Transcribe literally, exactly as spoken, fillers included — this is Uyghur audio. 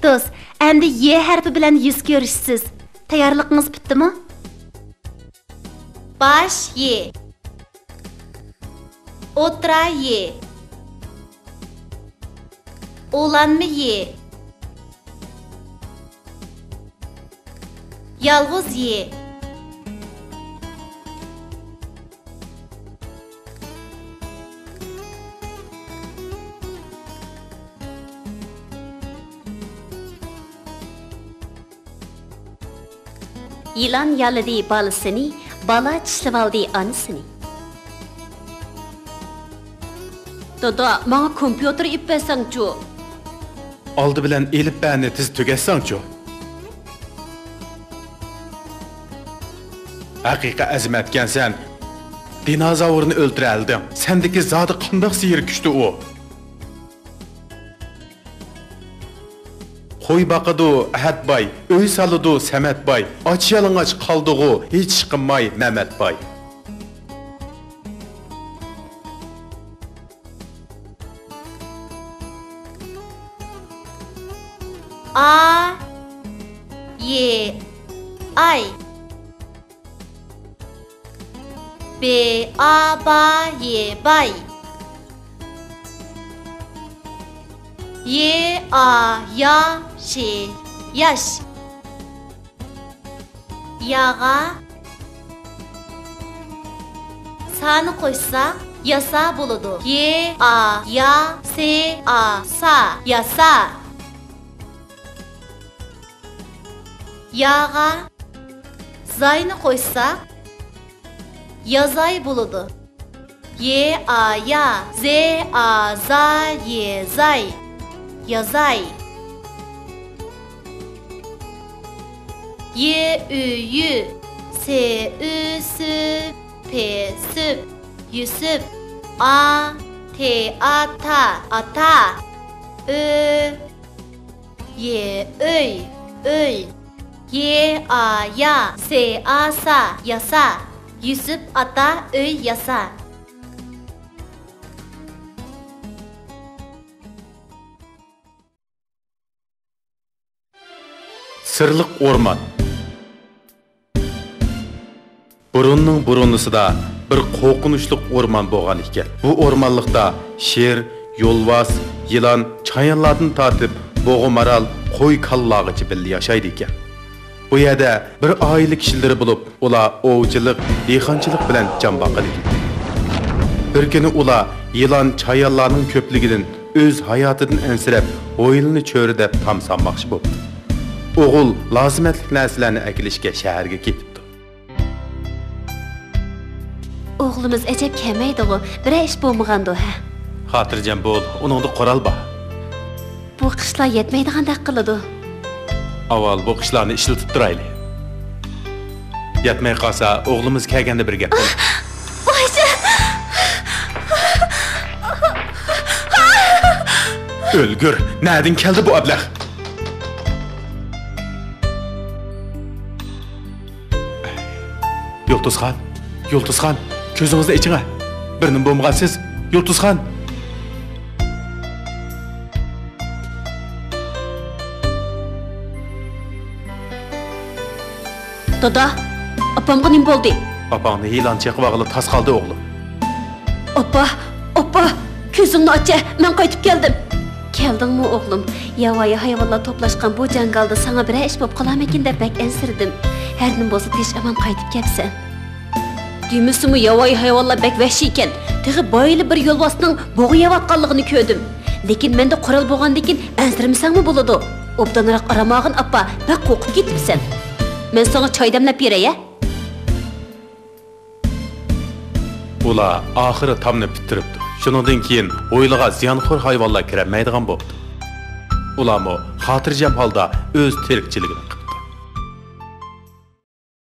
دوست، ئەمدى ي ھەرپى بىلەن يۈز كۆرۈشىسىز. تەييارلىقىڭىز پۈتتىمۇ؟ باش ي. ئوتتۇرا ي. ئۇلانما ي. يالغۇز ي. يىلان يالىدى بالىسىنى، بالا چىشلىۋالدى ئانىسىنى. دادا، ماڭا كومپيۇتېر ئېلىپ بەرسەڭچۇ؟ ئالدى بىلەن ئېلىپبەنى تېز تۈگەتسەڭچۇ؟ ھەقىقىي ئەزىمەتكەنسەن. دىنوزاۋرنى ئۆلتۈرەلىدىڭ. سەندىكى زادى قانداق سېھىر كۈچتى ئۇ؟ قوي باقىدۇ ئەھەت باي، ئۆي سالىدۇ سەمەت باي، ئاچ يالىڭاچ قالدىغۇ ھېچ ئىش قىلماي مەمەت باي. ئا، ي، ئاي. ب، ئا، با، ي، باي. ي، ئا، يا، ش، ياش. ياغا سانى قوشساق، ياسا بولىدۇ. ي، ئا، يا، س، ئا، سا، ياسا. ياغا زاينى قوشساق، يازاي بولىدۇ. ي، ئا، يا، ز، ئا، زا، ي، زاي، يازاي. ي، ئۈ، يۈ، س، ئۈ، سۈ، پ، سۈپ، يۈسۈپ. ئا، ت، ئا، تا، ئاتا. ئۆ، ي، ئۆي، ئۆي. ي، ئا، يا، س، ئا، سا، ياسا. يۈسۈپ ئاتا ئۆي ياسا. سىرلىق ئورمان. بۇرۇننىڭ بۇرۇنىسىدا بىر قورقۇنچلۇق ئورمان بولغان ئىكەن. بۇ ئورمانلىقتا شىر، يولۋاس، يىلان، چايانلاردىن تارتىپ بۇغا مارال، قوي كالىلارغىچە بىللە ياشايدىكەن. بۇ يەردە بىر ئائىلە كىشىلىرى بولۇپ، ئۇلار ئوۋچىلىق، دېھقانچىلىق بىلەن جان باقىدىكەن. بىر كۈنى ئۇلار يىلان، چايانلارنىڭ كۆپلۈكىدىن ئۆز ھاياتىدىن ئەنسىرەپ، ھويلىنى چۆرىدەپ تام سالماقچى بوپتۇ. ئوغۇل لازىمەتلىك نەرسىلەرنى ئەكېلىشكە شەھەرگە كېتىپتۇ. ئوغلىمىز ئەجەب كەلمەيدىغۇ، بىرەر ئىش بولمىغاندۇ، ھە؟ خاتىرجەم بول، ئۇنىڭدا قورال بار. بۇ قىشلار يەتمەيدىغاندەك قىلىدۇ. ئاۋۋال بۇ قىشلارنى ئىشلىتىپ تۇرايلى. يەتمەي قالسا، ئوغلىمىز كەلگەندە بىر گەپ قىل. ۋايجان! ئۆلگۈر! نەدىن كەلدى بۇ ئەبلەخ؟ يۇلتۇزخان، يۇلتۇزخان، كۆزىڭىزنى ئېچىڭە. بىر نېمە بولمىغانسىز، يۇلتۇزخان؟ دادا، ئاپامغا نېمە بولدى؟ ئاپاڭنى يىلان چېقىۋالغىلى تاس قالدى، ئوغلۇم. ئاپا، ئاپا، كۆزۈڭنى ئاچە، مەن قايتىپ كەلدىم. كەلدىڭمۇ، ئوغلۇم؟ ياۋايى ھايۋانلار توپلاشقان بۇ جاڭگالدا ساڭا بىرەر ئىش بولۇپ قالارمىكىن دەپ بەك ئەنسىرىدىم. ھەر نېمە بولسا، تىنچ ئامان قايتىپ كەپسەن. دېمىسىمۇ، ياۋايى ھايۋانلار بەك ۋەھشىيكەن. تېخى بايىلا بىر يولۋاسنىڭ بۇغا يەۋاتقانلىقىنى كۆردۈم. لېكىن مەندە قورال بولغاندىكىن ئەنسىرىمىسەڭمۇ بولىدۇ. ئوبدانراق ئارام ئالغىن، ئاپا، بەك قورقۇپ كېتىپسەن. مەن ساڭا چاي دەملەپ بېرەي، ھە؟ ئۇلار ئاخىرى تامنى پۈتتۈرۈپتۇ. شۇنىڭدىن كېيىن ھويلىغا زىيانخور ھايۋانلار كىرەلمەيدىغان بوپتۇ. ئۇلارمۇ خاتىرجەم ھالدا ئۆز تىرىكچىلىكىنى قىپتۇ.